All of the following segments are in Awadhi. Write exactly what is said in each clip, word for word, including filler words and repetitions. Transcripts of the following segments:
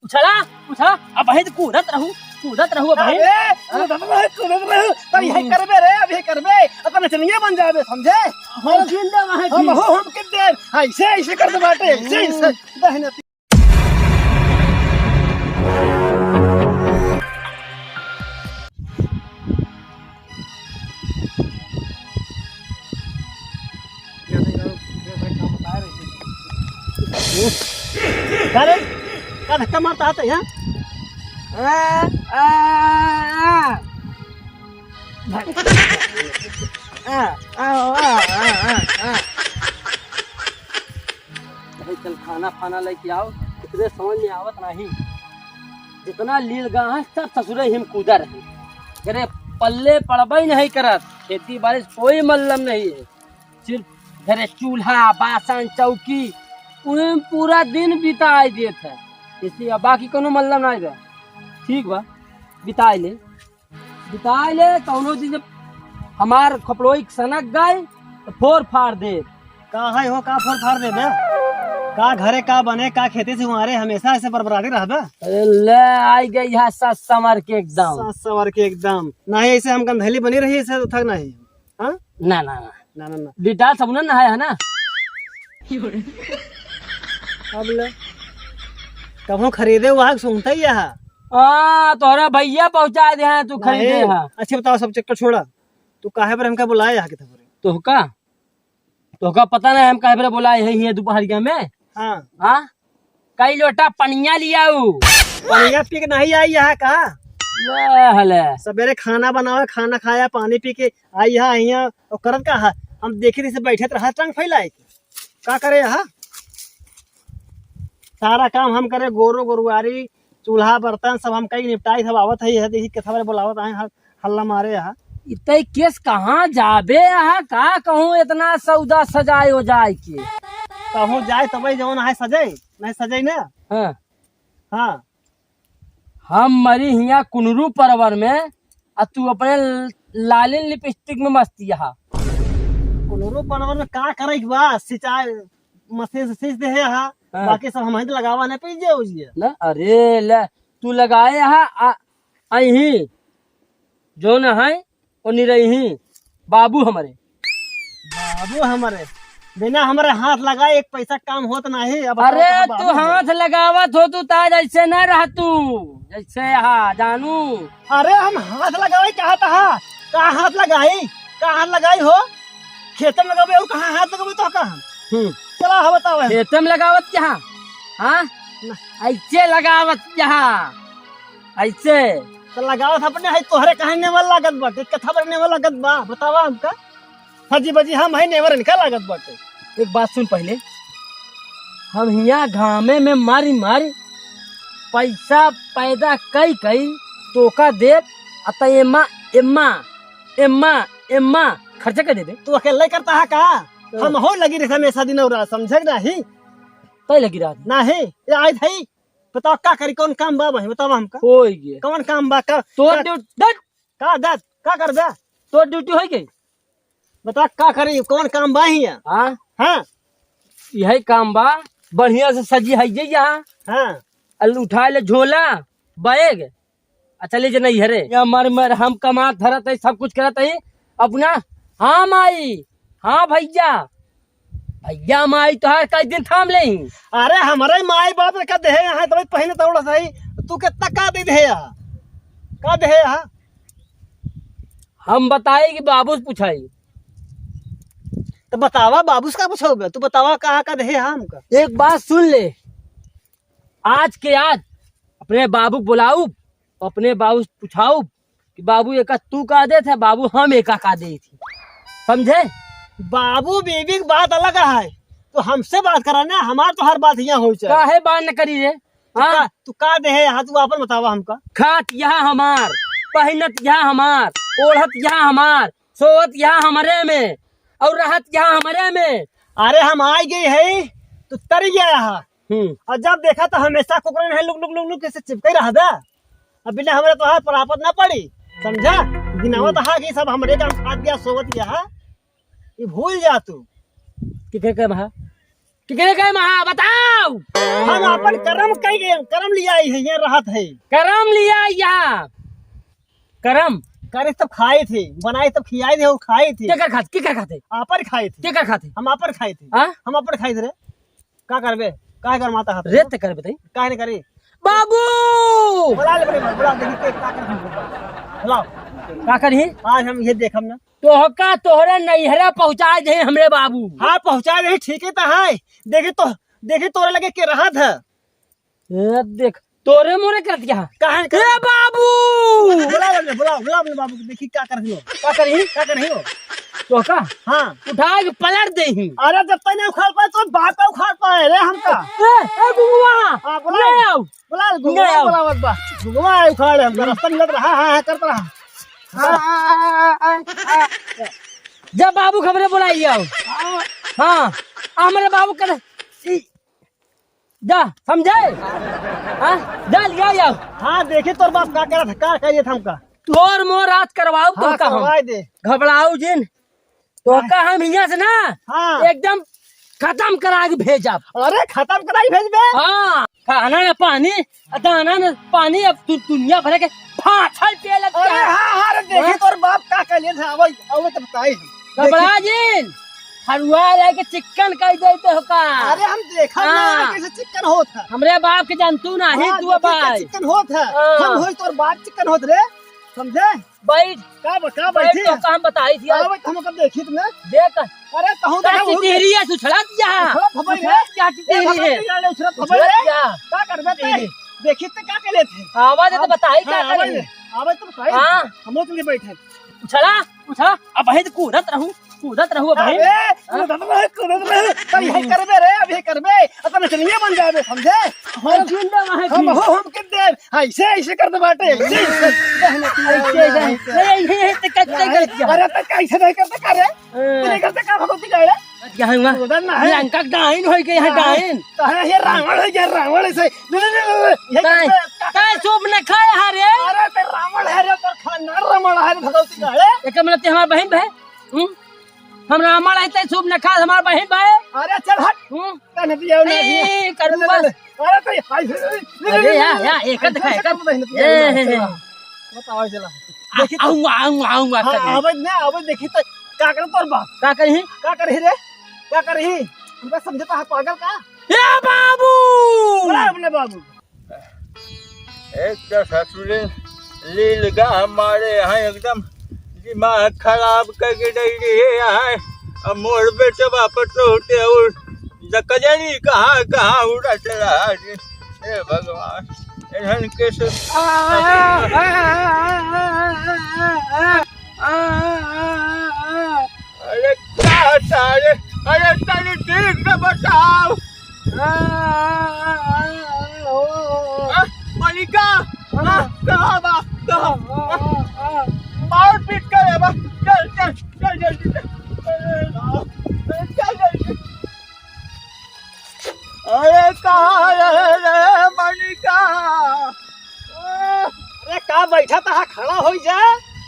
उछला, उछला, अबहीं त कूदत रहू, कूदत रहू अबहीं। अरे, कूदत रहे, कूदत रहे। तब यही हम्म। करबे रे, अब यही करबे। अपन नचनिया बन जाबे, समझे? हम जिंदा वहाँ हम की। हो, हम के देर। ऐसे, ऐसे कर दे बाटे, ऐसे, ऐसे। हम्म। दहिने का रे? का धक्का मारता आता यहाँ? आ, आ, आ। आ, आ, आ। भाई, चल खाना फाना लेके आओ, इतने समझ में आवत नहीं। जितना लील गा है, सब ससुरे हिम कूदा रहे। अरे, पल्ले पड़बे नहीं करत, खेती बाड़ी से कोई मतलब नहीं है। सिर्फ घरे चूल्हा, बासन, चौकी, उन्हें पूरा दिन बिताई देत है। इसलिए अब बाकी कोनो मतलब नहीं बा। ठीक बा, बिताई ले, बिताई ले। कौनो दिन जब हमार खपड़ोई सनक गए, तो फोर फाड़ दे। का है हो, का फोर फाड़ देबे? का घरे का बने, का खेती से उहारे, हमेशा ऐसे बरबराते रहबे? अरे ले, आई गई है सास संवर के एकदम। सास संवर के एकदम। नहीं, ऐसे हम गंधैली बनी रही, ऐसे तो थक नहीं। हाँ? ना, ना, ना। ना, ना, ना। डिटाल साबुन ना है, है ना? अब ले। कभो खरीदे हुआ है, सुनता ही है। हाँ, तोहरा भैया पहुँचा दे हैं, तू खरीदे नहीं। है। अच्छा बताओ, सब चक्कर छोड़ा। तू काहे पर हमका बुलाया है, किधर पर? तोहका? तोहका पता नहीं हम काहे पर बुलाए है ये दोपहरिया में? हाँ। हाँ? कई लोटा पनिया लियाऊ। पनिया पी के नहीं आई यहाँ का? ले हले। सवेरे खाना बनावे, खाना खाया, पानी पी के आई यहाँ, यहाँ। और करत का है? हम देखी थे बैठे तो रहा टंग फैलाए के। का करे यहाँ? सारा काम हम करे, गोरू गोरुआरी, चूल्हा बर्तन सब हम कई निपटाई, सब आवत है, यह देखी के सवेरे बुलावत आए, हल-, हल्ला मारे यहाँ। इतई केस कहाँ जाबे यहाँ? का कहूँ इतना सौदा सजाए हो जाए के? कहूँ जाए तबई जौन है सजई, नहीं सजई ना। हाँ। हाँ। हम मरी हियाँ कुनरू परवर में, आ तू अपने लालिन लिपस्टिक में मस्ती हा। कुनरू परवर में का करे के बा? सिंचाई मशीन से सींच दे है हा। हाँ। बाकी सब हम ही तो लगावा नहीं पीजिए उजिए। ना, अरे ले, तू लगाए हा, आ, अही, जौन है, ओ निरही, बाबू हमरे। बाबू हमरे, बिना हमरे हाथ लगाए एक पैसा काम होत नाही। अब बताओ अरे, तो तू बाबू हमरे। हाथ लगावत हो तू, ता जैसे न रह तू, जैसे हा, जानू। अरे, हम हाथ लगावे कहा था? का हाथ लगाई? का हाथ लगाई हो? खेत में लगावे और कहाँ हाथ लगावे तो का हम? हम्म। चला, हो बताओ है। खेत में लगावत क्या? हाँ? ना। ऐसे लगावत क्या? ऐसे। तो लगावत अपने है, तोहरे काहे नेवल लागत बाटे? कथा पर नेवल लागत बा, बतावा हमका। फजी बजी हम है, नेवर इनका लागत बाटे। एक बात सुन पहले, हम हियाँ घामे में मारी मारी पैसा पैदा कई कई तोका देब, आ त एम्मा, एम्मा, एम्मा, एम्मा खर्चा कर देबे। तू अकेले करता है का? तो हम हो लगी रहे हमेशा दिन और रात, समझे कि नहीं? तय लगी रहा। नहीं, ये आए भाई, बताओ का करी, कौन काम बा भाई, बताओ हमका। होई गे। कौन काम बा का? तोर का ड्यू-, डट। का दत, का कर दे? तोर ड्यूटी होई गई। बता का करी, कौन काम बा हियाँ? हाँ? हाँ। यही काम बा, बढ़िया से सजी है ये यहाँ। हाँ। अल उठा ले झोला, बैग, आ चले जे नहीं हरे। या मर मर हम कमा धरत है, सब कुछ करत है अपना। हाँ माई, हाँ भैया, भैया माई तोहार कई दिन थाम लेही। अरे हमरे माई बाप रे का देहे यहाँ तबे पहिने तौड़ा सही। तू कितना का दे देहे यहाँ? का देहे यहाँ? हम बताई कि बाबू से पूछाई। तो बतावा बाबू से का पूछोगे? तू बतावा कहाँ का देहे यहाँ हमका? एक बात सुन ले, आज के आज अपने बाबू के बुलाऊ, अपने बाबू से पूछाऊ कि बाबू एका तू का देत है, बाबू हम एका का देत ही। समझे? बाबू बीबी की बात अलग है, तो हमसे बात करा ना, हमार तो हर बात यहाँ हो चाहे। काहे बात न करी रे? तो हाँ? का, तू का देहे यहाँ, तू आपन बतावा हमका। खात यहाँ हमार, पहिनत यहाँ हमार, ओढ़त यहाँ हमार, सोवत यहाँ हमरे में, और रहत यहाँ हमरे में। अरे हम आई गई है, तू तरी गया यहाँ। हम्म। और जब देखा तो हमेशा कुकरन है, लुक, लुक, लुक, लुक, कैसे चिपके रहबे। अब बिना हमरे तोहार परापत ना पड़ी, समझा? गिनावत हम्म। हा कि सब हमरे काम खात गया, सोवत गया हा। ये भूल जा तू। कितने के भा? केकरे कहे महा, बताओ। हम आपन करम कइ गए, करम लियाई है, ये रहत है। करम लियाई यहाँ। करम। करे तब खाए थे, बनाए तब खियाए थे और खाए थे। केकर खात, केकर खात है? आपन खाए थे। केकर खात है? हम आपन खाए थे। हाँ? हम आपन खाए थे रे। का करबे? काहे गरमात हा? रे ते करबे तई। काहे न करी? बाबू! बुला ले बड़े भाई, बुला, देखी के का करबे। बुलाओ। का करही? आज हम ये देखम ना। तोहका तोहरे नैहरा पहुँचाइ देही हमरे बाबू। हाँ, पहुँचाइ देही, ठीके त है। देखी तो, देखी तोरे लगे के रहत है। ए, देख, तोरे मोरे करत क्या? काहे न ए करी? बाबू! बुला ले, बुला, बुला अपने बाबू को, देखी का करही हो। का करही? का करही हो? तोहका? हाँ। उठाइ के पलट देही। अरे, जब तक नहीं उखाड़ पाए, तो बाप का उखाड़ पाए रे हमका। ए, ए, गुंगवा! हाँ, बुला। ले आओ। बुला ले, ले गुंगवा आओ। बुलावत बा। गुंगवा है, उखाड़े हमका, रास्ता मिलत रहा, हाँ, हाँ, करत रहा। हाँ, हाँ, हाँ, हाँ, हाँ। जब बाबू खबरे बुलाई आओ। हाँ। हाँ, हमरे बाबू कर, ई, जा, समझे? हाँ, जा, लिया आओ। हाँ, देखी तोर बाप का करत है, का करिए था हमका। तोर मोर आज करवाओ तो हाँ, का हम? करवाए दे। घबराओ जिन। तोहका हम हियाँ से ना हाँ। एकदम खतम करा के भेजब। अरे खतम करा के भेजबे? हाँ, खाना ना पानी, दाना ना पानी, अब तू दुनिया भर के फांसल पिए लग अरे गया। हाँ, हाँ, अरे देखी हाँ? तोर बाप का कहले था, अब, अब तो बताई। घबरा जिन, हरुआ लाइके चिकन कइ देई तोहका। अरे हम देखा ना हाँ। कैसे चिकन होत है। हमरे बाप के जानतू नाही हाँ, तू देखी भाई। चिकन होत है। हाँ। हम होई तोर बाप चिकन होत रे, समझे? बैठ। का ब-, का बैठ बैठी? तो काम बताई थी आज। आवे तो हम कब देखी तुमने? देख। अरे कहूँ का देखा, चिटिहरी है, उछलत जा। उछलत हबे रे। उछलत जा ए, चिटिहरी भगवान है। की जाने उछलत हबे उछलत रे। जा। का करबे ते? चिटिहरी। देखी ते का के लेते? आवाज तो हाँ, बताई का हाँ, आवाज करे? दे। आवाज तो बताई। हाँ। हम लोग के लिए बैठे। उछला, उछला। अब भाई तो कूदत रहू, कूदत रहू अब भाई। अरे, हाँ? कूदत रहे, कूदत रहे। तब यही करबे रे, अब यही करबे। अपन नचनिया बन जाबे, समझे? हम जिंदा वहाँ हम की। हो, हम के देब। ऐसे, ऐसे कर दे बाटे। ऐसे, ऐसे। ऐसे, ऐसे। नहीं, नहीं, नहीं, तो कर, कर, कर दिया। अरे, तो कैसे नहीं करते, का रे? हाँ। तू नहीं करते, का भगवती का रे? क्या हुआ? उधर ना है। लंका डाइन होई गई है, हाँ। डाइन। तो है, ये रावण है, ये रावण ऐसे। ले, ले, ले, ले, ले। ये काय, करते, का काय सूप न खाए हा रे? अरे, तो रावण है रे, तो खानदान रावण है, भगवती का रे। एक मतलब ते हमार बहन भाई? हम्म? हम रावण है, ते सूप न खा, हमार बहन भाई? अरे, चल हट। हम्म? का नदिया ना ए, दिया। करुआ। ले, ले, ले। अरे तो हाय, हाय, हाय। ले, ले, अरे ले, या, ले, ले। या, एक हाय, देखा, हाय, एक। कर दे, नदिया ए, ना, हे, हे। चला। बताओ, चला। आ, देखी तो। आऊंगा, आऊंगा, आऊंगा, हाँ, कभी। आवे ना, आवे, देखी तो का करत तोर बाप? का करही? का करही रे? का करही? हमका समझता है पागल का? ए बाबू! बोला अपने बाबू। एक तो ससुरे लील गा मारे हैं, एकदम दिमाग खराब करके दे दिए हैं। अब मोर बेटवा पटोहते और जकजनी कहाँ कहाँ उड़त रहा है। हे भगवान, इन्हन के से अरे का सारे, अरे तनी ठीक से बताओ। आ, मलिका, आ, कहाँ बा? कहाँ? मार पीट करे बा। चल, चल, चल जल्दी, चल। अरे राम, चल जल्दी। अरे कहाँ रहे रे मलिका? अरे का बैठा था, खड़ा होइ जा।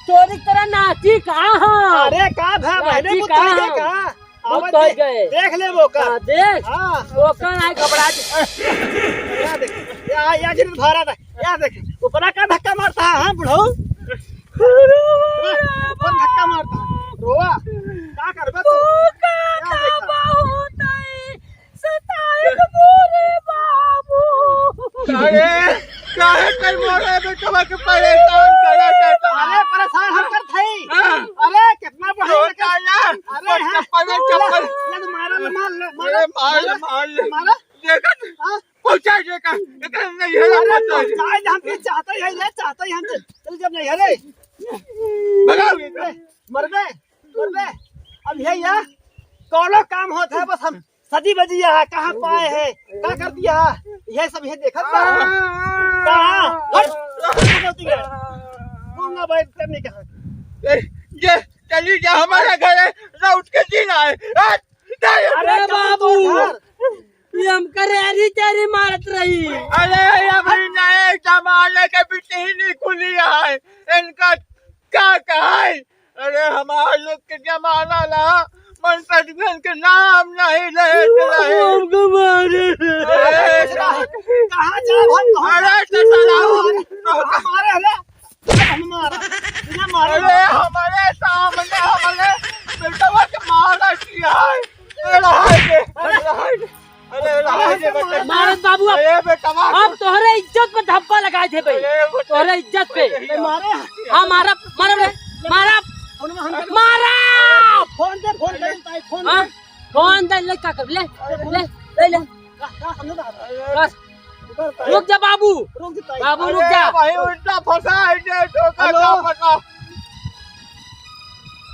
तोरी तरह नाची का हाँ? अरे का भा, बहने नाची बुता का गए हाँ? का? आवत बुता दे-, गए। देख ले वो का। हाँ, देख। हाँ। वो का नहीं घबरा दे। या देख, या, या जिन धारा था, या देख, ऊपरा का धक्का मारता है, हाँ, बुढ़ऊ? ऊपर धक्का मारता है, रोवा, का करबे तू? तू का या देख। बहुत है। सताए मोरे बाबू। अरे, काहे कर मोरे बेटवा के परेशान करा जाता? अरे, परेशान हम करत हई। हाँ। अरे, कितना बढ़िया तो लगे। का ना? अरे, हाँ। चप्पल में चप्पल। ले, ले, मारा, ले, मार, ले, मारा, अरे, मार, मारा, मार, ले। मारा। देखत? हाँ। पहुंचा दे का? एकरा नहीं है, अरे, पहुंचा दे। पहुंचाए दे, हम के चाहते ही है, ले, चाहते ही हम के। चल, जब नहीं है रे। भगाओ ये। मरबे। करबे। अब यही है, कौनो काम होत है, बस हम सजी बजी है, कहाँ पाए है, का कर दिया है, यह सब ये देखत बा। कहाँ? हट, गलती है। गूंगा बैठ कर नहीं कहा। ए, ये चली जा, हमारा घर है, ना उठ के जीना है। हट, नहीं, अरे अरे बाबू, घर। ये हम करेरी तेरी मारत रही। अरे, ये भाई नए जमाने के बिटिहनी कुली है, इनका का कहाई? अरे, हमार लोग के जमाना ला पटवन के नाम नहीं लेत रहे। हमको मारे। अरे, कहाँ जा भाई, कहाँ अरे, जा? तो साला, हमारे हला। हमारा, बिना मारे अरे, हमारे सामने हमारे बेटवा के मारा किया है। अरे, हाय रे, अरे, हाय रे। अरे, हाय रे, बेटा। मारत बाबू, अब, अरे, बेटवा। अब तोहरे इज्जत पे धब्बा लगाए थे भाई। अरे, बेटा। तोहरे इज्जत पे। अरे, मारे। हाँ, मारा, मारा रे, मारा, फोन में हम कर मारा। फोन दे, फोन दे, फोन हाँ, दे। फोन दे, ले का कर, ले, ले, ले, ले। का, का, हम लोग आ रहे हैं। बस। रुक जा बाबू। रुक जा ताई। बाबू, रुक जा। अरे भाई, उल्टा फंसा है ये, तो का हेलो। क्या पता?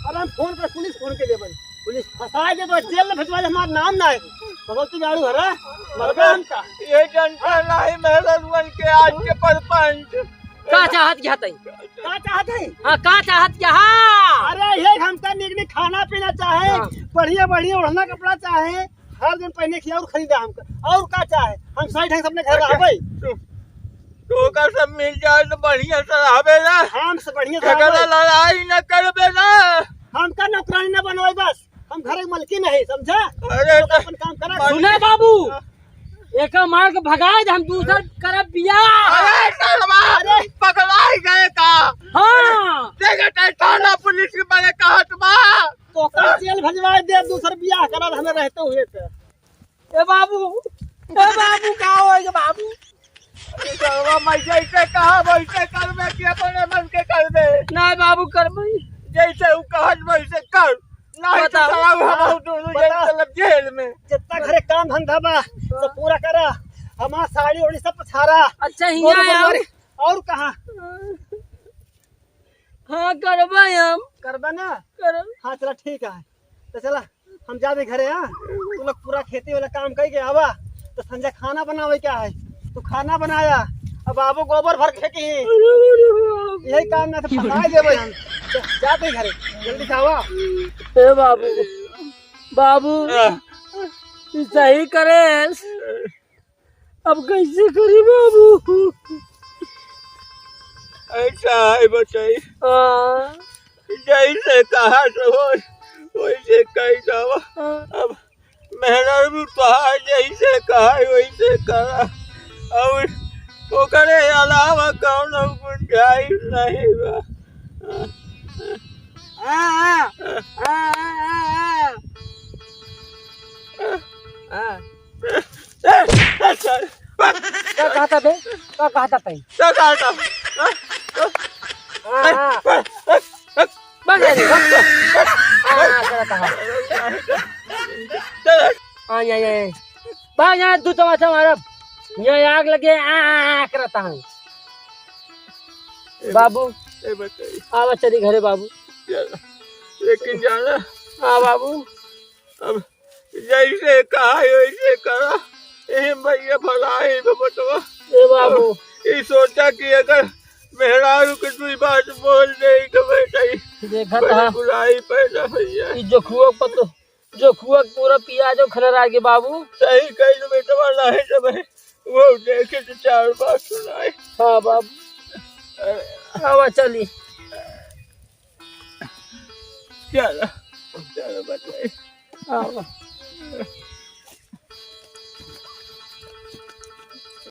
अरे हम फोन कर, पुलिस फोन के लिए भाई। पुलिस फंसा दे तो जेल में भिजवा दे, हमारा नाम ना है। भगवती गाड़ू हरा, मरबे हम का। ये जनता नहीं, मेहररुअन के आज के परपंच। का चाहत क्या तई? का चाहत है? हाँ, का चाहत क्या? हाँ। अरे ये हमका निक निक खाना पीना चाहे, हाँ। बढ़िया बढ़िया ओढ़ना कपड़ा चाहे, हर दिन पहने की और खरीदा हमका। और का चाहे? हम सही ढंग से अपने घर रहबे। तो, तो का सब मिल जाए तो बढ़िया से रहबे ना। हम से बढ़िया से झगड़ा रहबे। लड़ाई न करबे ना। हमका नौकरानी न बनवाई बस। हम घर के मलकिन है, समझा? अरे तो अपन काम करा। सुने बाबू, हाँ। एका मार के भगाए दे, हम दूसर करब बियाह। अरे सरवा, अरे। पगलाई गए का? हाँ। देखा था थाना पुलिस के बड़े कहत बा। तोका जेल भेजवाए दे, दूसर बियाह करा हमें रहते हुए थे। ए बाबू, ए बाबू, का हो गया बाबू? अरे सरवा, मैं जैसे कहा वैसे करबे कि अपने मन के करबे? नहीं बाबू, करबे। जैसे उ कहत वैसे कर। नहीं तो बताओ। सरवा, हम हाँ, दोनों जन बताओ। चलब जेल में। जितना घरे काम धंधा बा, सब पूरा करा। हमार साड़ी ओड़ी सब पछारा। अच्छा, हियाँ गोरू आओ। गोरू और कहाँ? हाँ, करबे हम। करबे ना? करब। हाँ, चला, ठीक है। तो चला, हम जाबे घरे, हाँ? तू लोग पूरा खेती वाला काम कई के आवा, तो संझा खाना बनावे क्या है? तू खाना बनाया, अब बाबू गोबर भर के फेंकी। यही काम ना तो फंसा देबे हम। जा, जाबे घरे, जल्दी से आवा। ए बाबू, बाबू, हाँ। ई सही करे। अब कैसे करी बाबू? ऐसा है बताई। हाँ। जैसे कहा तो हो, वैसे कही जावा। हाँ। अब मेहरा भी कहा जैसे कहा वैसे करा। और ओकरे अलावा कौनो गुंजाइश नहीं बा। हाँ, हाँ। हाँ, हाँ, हाँ, हाँ। हाँ। का कहता बे? का कहता तई? का कहता? हाँ, हाँ। बस, बस, बस। हाँ, हाँ, चला कहा। हाँ, या, या, या। बा, यहाँ दू तमाचा मारब। यहाँ आग लगे, आ, आ, आ, करता हूँ। ए, बाबू, ए, बताई। आवा चली घरे बाबू। चल, लेकिन जाना। हाँ बाबू। अब जैसे कहा वैसे करा। ए भैया भलाई तो बतवा। ए बाबू। अब ई सोचा कि अगर मेहरारू के दुई बात बोल दे तो बेटा ई देखत बड़ी हा। बुराई पैदा भैया। ई जोखुआ पतो, जोखुआ पूरा पियाजो खलरा गे बाबू। सही कहिल बेटवा, नाहीं तो भाई वो देखे तो चार बात सुनाए। हाँ बाबू। आवा चली। चलो, चलो बताई। आवा।